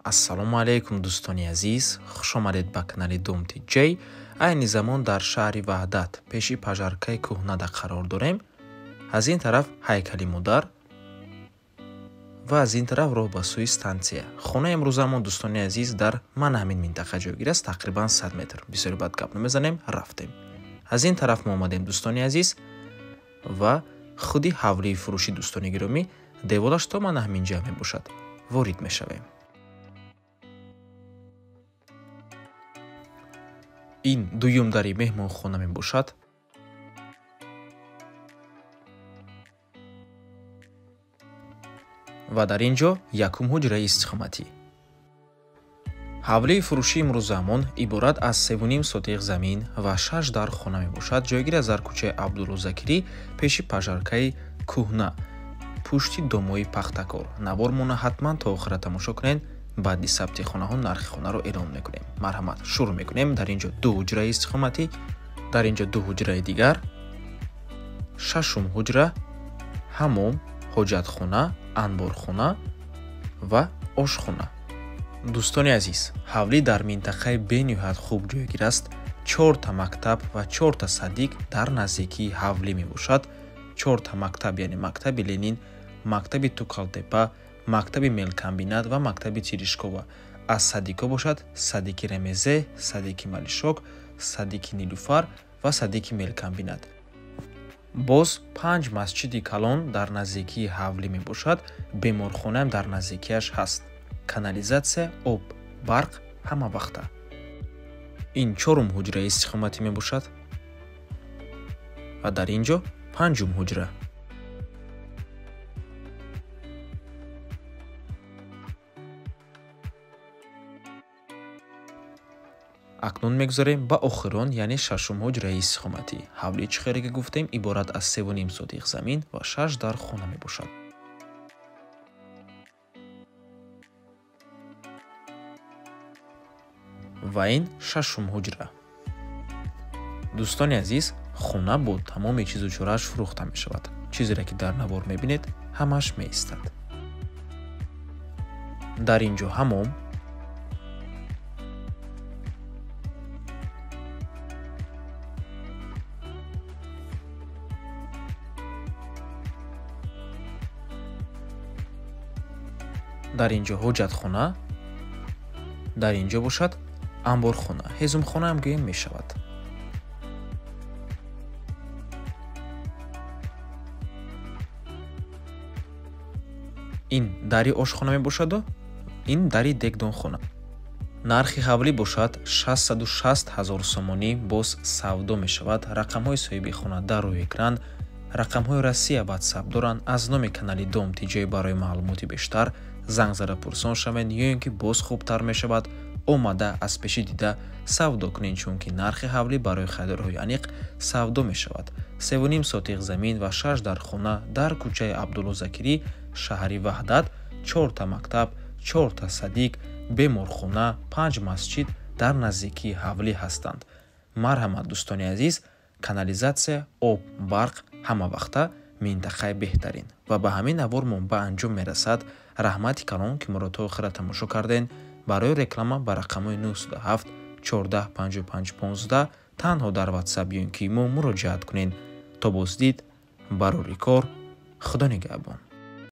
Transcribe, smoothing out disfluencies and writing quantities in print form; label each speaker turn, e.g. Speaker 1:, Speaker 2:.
Speaker 1: Ассалому алайкум, дӯстони азиз, хуш омадед ба канали Дом ТҶ. Айни замон дар шаҳри Ваҳдат пеши пожаркаи кӯҳнада қарор дорем. Аз ин тараф ҳайкали модар ва аз ин тараф роҳ ба сӯи стансия. Хонаи имрӯзамон, дӯстони азиз, дар ман ҳамин минтақа ҷойгир аст, тақрибан 100 метр. Бисёри бад гап намезанем, рафтем. Аз ин тараф мо омадем, дӯстони азиз, ва худи ҳавлии фурӯшӣ, дӯстони гиромӣ, деволаш то ман ҳамин ҷа мебошад. Ворид мешавем. Ин дуюм дари меҳмонхона мебошад. Ва дар ин ҷо якум ҳуҷраи истиқоматӣ. Ҳавлии фурӯшии имрӯзамон иборат аз 3.5 сотиқ замин ва 6 дар хона мебошад. Ҷойгир аз дар кӯчаи Абдулло Закирӣ пеши пожаркаи кӯҳна, пушти домои Пахтакор. Навормона ҳатман то охира тамошо кунед. Баъди сабти хонаҳо нархи хонаро эълон мекунем. Марҳамат, шурӯъ мекунем. Дар ин ҷо ду ҳуҷраи истиқоматӣ, дар ин ҷо ду ҳуҷраи дигар, шашум ҳуҷра, ҳамом, ҳоҷатхона, анборхона ва ошхона. Дӯстони азиз, ҳавлӣ дар минтақаи бениҳоят хуб ҷойгир аст. 4 мактаб ва 4 садик дар наздикии ҳавлӣ мебошад. 4 мактаб, яъне мактаби Ленин, мактаби Тукалтепа, мактаби Мелкомбинат ва мактаби Тиришкова. Аз садикҳо бошад садики Ремезе, садики Малишок, садики Нилуфар ва садики Мелкомбинат. Боз 5 масҷиди калон дар наздикии ҳавлӣ мебошад. Беморхонаам дар наздикиаш ҳаст. Канализатсия, об, барқ ҳама вақта. Ин чорум ҳуҷраи истиқоматӣ мебошад ва дар ин ҷо панҷум ҳуҷра. Акнун мегузарем ба охирон, яъне шашум ҳуҷраи истиқоматӣ. Ҳавлии чӣ хеле ки гуфтем, иборат аз 3.5 сотиқ замин ва 6 дар хона мебошад. Ва ин шашум ҳуҷра. Дӯстони азиз, хона бо тамоми чизу чорааш фурӯхта мешавад. Чизере ки дар навор мебинед, ҳамаш меистад. Дар ин ҷо ҳамом, дар ин ҷо ҳоҷатхона, дар ин ҷо бошад анборхона, ҳезумхонаам гӯем мешавад. Ин дари ошхона мебошаду ин дари дегдонхона. Нархи ҳавлӣ бошад 660 000 сомонӣ, боз савдо мешавад. Рақамҳои соҳиби хона дар рӯи экран, рақамҳои Россия WhatsApp доранд. Аз номи канали Дом ТҶ барои маълумоти бештар занг зада пурсон шавед, ё ин ки боз хубтар мешавад омада аз пеши дида савдо кунед, чунки нархи ҳавлӣ барои харидорҳои аниқ савдо мешавад. 3.5 сотиқ замин ва 6 дар хона дар кӯчаи Абдулло Закирӣ, шаҳри Ваҳдат, 4 мактаб, 4 садик, беморхона, 5 масҷид дар наздикии ҳавлӣ ҳастанд. Марҳамат, дӯстони азиз, канализатсия, об, барқ ҳама вақта, минтақаи беҳтарин. Ва ба ҳамин навормон ба анҷом мерасад. Раҳмати калон, ки моро то охира тамошо карден. Барои реклама ба рақамҳои 907 14 55 15 танҳо дар WhatsApp ё ин ки мо муроҷиат кунед. То боздид, барори кор, Худо нигаҳбон.